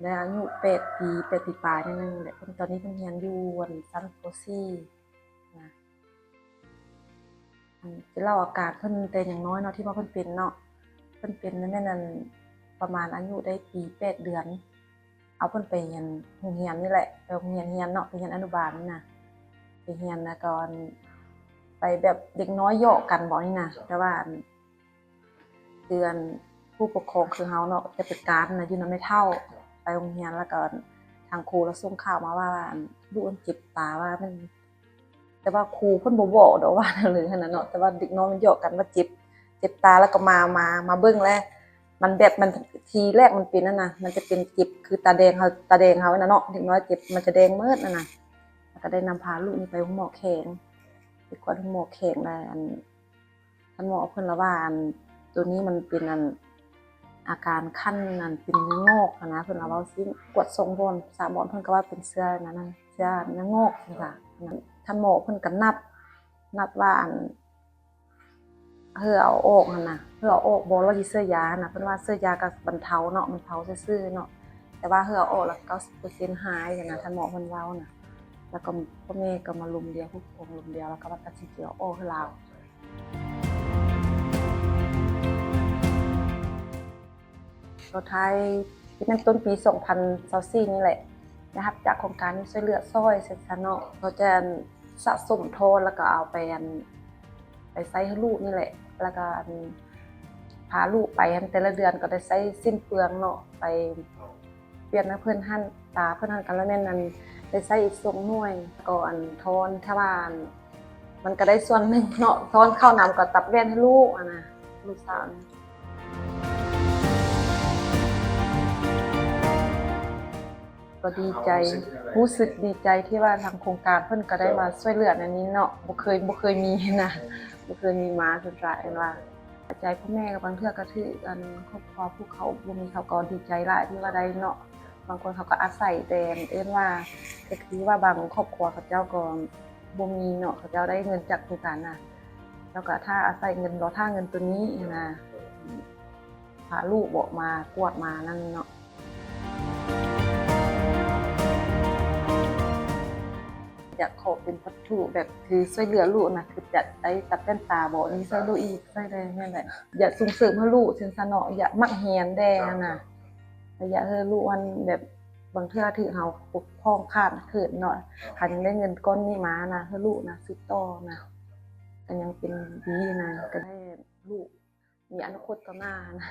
ແລະ ອາຍຸແປດປີ ແປດປີປາຍໜ້ອຍໜຶ່ງແຫຼະ. ເພິ່ນ ຕອນນີ້ເພິ່ນຮຽນຢູ່ ອັນ ຊັ້ນ ປ.ສີ່ ນະ. ອັນ ຈະເລົ່າອາການເພິ່ນແຕ່ຍັງນ້ອຍເນາະ ທີ່ວ່າເພິ່ນເປັນເນາະ. ເພິ່ນເປັນແມ່ນ ອັນ ປະມານອາຍຸໄດ້ປີແປດເດືອນ ເອົາເພິ່ນໄປຮຽນໂຮງຮຽນນີ້ແຫຼະ ໄປໂຮງຮຽນ ຮຽນເນາະ ໄປຮຽນອະນຸບານນີ້ນະ. ໄປຮຽນ ແລ້ວກໍ ອັນ ໄປແບບເດັກນ້ອຍຢອກກັນເບາະນີ້ນະ. ແຕ່ວ່າ ອັນ ຄື ອັນ ຜູ້ປົກຄອງຄືເຮົາເນາະ ຈະໄປການນະ ຢູ່ນຳແມ່ເຖົ້າ ໄປໂຮງຮຽນ ແລ້ວກໍ ອັນ ທາງຄູລາວສົ່ງຂ່າວມາວ່າ ອັນ ລູກມັນເຈັບຕາ ວ່າມັນ ແຕ່ວ່າຄູເພິ່ນບໍ່ບອກດອກວ່າແນວໃດຫັ້ນນະເນາະ ແຕ່ວ່າເດັກນ້ອຍມັນຢອກກັນວ່າເຈັບ ເຈັບຕາ ແລ້ວກໍມາ ມາ ມາເບິ່ງແລ້ວ ມັນແບບ ມັນ ທີແລກມັນເປັນຫັ້ນນະ ມັນຈະເປັນເຈັບຄືຕາແດງເຮົາ ຕາແດງເຮົາຫັ້ນນະເນາະ. ເດັກນ້ອຍເຈັບ ມັນຈະແດງໝົດຫັ້ນນະ. ແລ້ວກໍໄດ້ນຳພາລູກນີ້ໄປໂຮງໝໍແຂວງ ໄປກວດໂຮງໝໍແຂວງ ແລ້ວ ອັນ ທ່ານໝໍເພິ່ນລະວ່າ ອັນ ໂຕນີ້ມັນເປັນ ອັນ ອາການຂັ້ນ ອັນ ເປັນເນື້ອງອກຫັ້ນນະ ເພິ່ນລະເວົ້າຊີ້. ກວດສອງບ່ອນສາມບ່ອນ ເພິ່ນກໍວ່າເປັນເຊື້ອນັ້ນນະ ເຊື້ອເນື້ອງອກຊັ້ນຊະ. ທ່ານໝໍເພິ່ນກໍນັດ ນັດວ່າ ອັນ ເຮີເອົາອອກຫັ້ນນະ ເຮີເອົາອອກບໍ່ ຫຼືວ່າຊິເຊື້ອຢາຫັ້ນນະ. ເພິ່ນວ່າເຊື້ອຢາກໍບັນເທົາເນາະ ບັນເທົາຊື່ໆເນາະ ແຕ່ວ່າເຮີເອົາອອກແລ້ວ ເກົ້າສິບເປີເຊັນຫາຍຫັ້ນນະ ທ່ານໝໍເພິ່ນເວົ້ານະ. ແລ້ວກໍພໍ່ແມ່ກໍມາລົມດຽວ ຜູ້ປົກຄອງລົມດຽວ ແລ້ວກໍວ່າຕັດສິນໃຈເອົາອອກໃຫ້ລາວ. ກໍໄທ ຊິແມ່ນຕົ້ນປີສອງພັນຊາວສີ່ນີ້ແຫຼະ ໄດ້ຮັບຈາກໂຄງການນີ້ຊ່ວຍເຫຼືອຊ່ອຍຊັ້ນຊະເນາະ ເຂົາຈະ ອັນ ສະສົມທອນ ແລ້ວກໍເອົາໄປ ອັນ ໄປໃຊ້ໃຫ້ລູກນີ້ແຫຼະ ແລ້ວກໍ ອັນ ພາລູກໄປຫັ້ນ ແຕ່ລະເດືອນກໍໄດ້ໃຊ້ສິ້ນເປືອງເນາະ ໄປປ່ຽນໃຫ້ເພິ່ນຫັ້ນ ຕາເພິ່ນຫັ້ນ ກໍລະແມ່ນ ອັນ ໄດ້ໃຊ້ອີກສອງໜ່ວຍ ກໍ ອັນ ທອນ ຖ້າວ່າ ອັນ ມັນກໍໄດ້ສ່ວນໜຶ່ງເນາະ ທອນເຂົ້ານຳກໍຕັດແວ່ນໃຫ້ລູກຫັ້ນນະ ລູກສາວນີ້. ກໍດີໃຈ ຮູ້ສຶກດີໃຈທີ່ວ່າທາງໂຄງການເພິ່ນກໍໄດ້ມາຊ່ວຍເຫຼືອແນວນີ້ເນາະ ບໍ່ເຄີຍ ບໍ່ເຄີຍມີນະ ບໍ່ເຄີຍມີມາ ເພິ່ນກະເຫັນວ່າ ໃຈພໍ່ແມ່ກໍບາງເທື່ອກໍຖືກ ອັນ ຄອບຄົວຜູ້ເຂົາບໍ່ມີ ເຂົາກໍດີໃຈຫຼາຍທີ່ວ່າໄດ້ເນາະ. ບາງຄົນເຂົາກໍອາໄສແຕ່ ເອີ້ນວ່າ ກໍຄືວ່າບາງຄອບຄົວເຂົາເຈົ້າກໍບໍ່ມີເນາະ ເຂົາເຈົ້າໄດ້ເງິນຈາກໂຄງການນະ ແລ້ວກໍຖ້າອາໄສເງິນ ລໍຖ້າເງິນໂຕນີ້ຫັ້ນນະ ພາລູກເບາະມາກວດມານັ້ນເນາະ. ຢາກຂໍເປັນວັດຖຸແບບຄືຊ່ວຍເຫຼືອລູກນະ ຄືຢາກໄດ້ຕັດແວ່ນຕາເບາະນີ້ໃຫ້ລູກອີກ ໃຊ້ໄດ້ແມ່ນແຫຼະ ຢາກສົ່ງເສີມໃຫ້ລູກຊັ້ນຊະເນາະ ຢາກມັກຮຽນແດ່ຫັ້ນນະ ແລະ ຢາກໃຫ້ລູກຫັ້ນແບບ ບາງເທື່ອຖືກເຮົາປົກປ້ອງຂາດເຂີນເນາະ ຄັນໄດ້ເງິນກ້ອນນີ້ມານະ ໃຫ້ລູກນະສືບຕໍ່ນະ ກໍຍັງເປັນດີນະ ກໍໄດ້ລູກ ມີອະນາຄົດຕໍ່ໜ້າຫັ້ນນະ.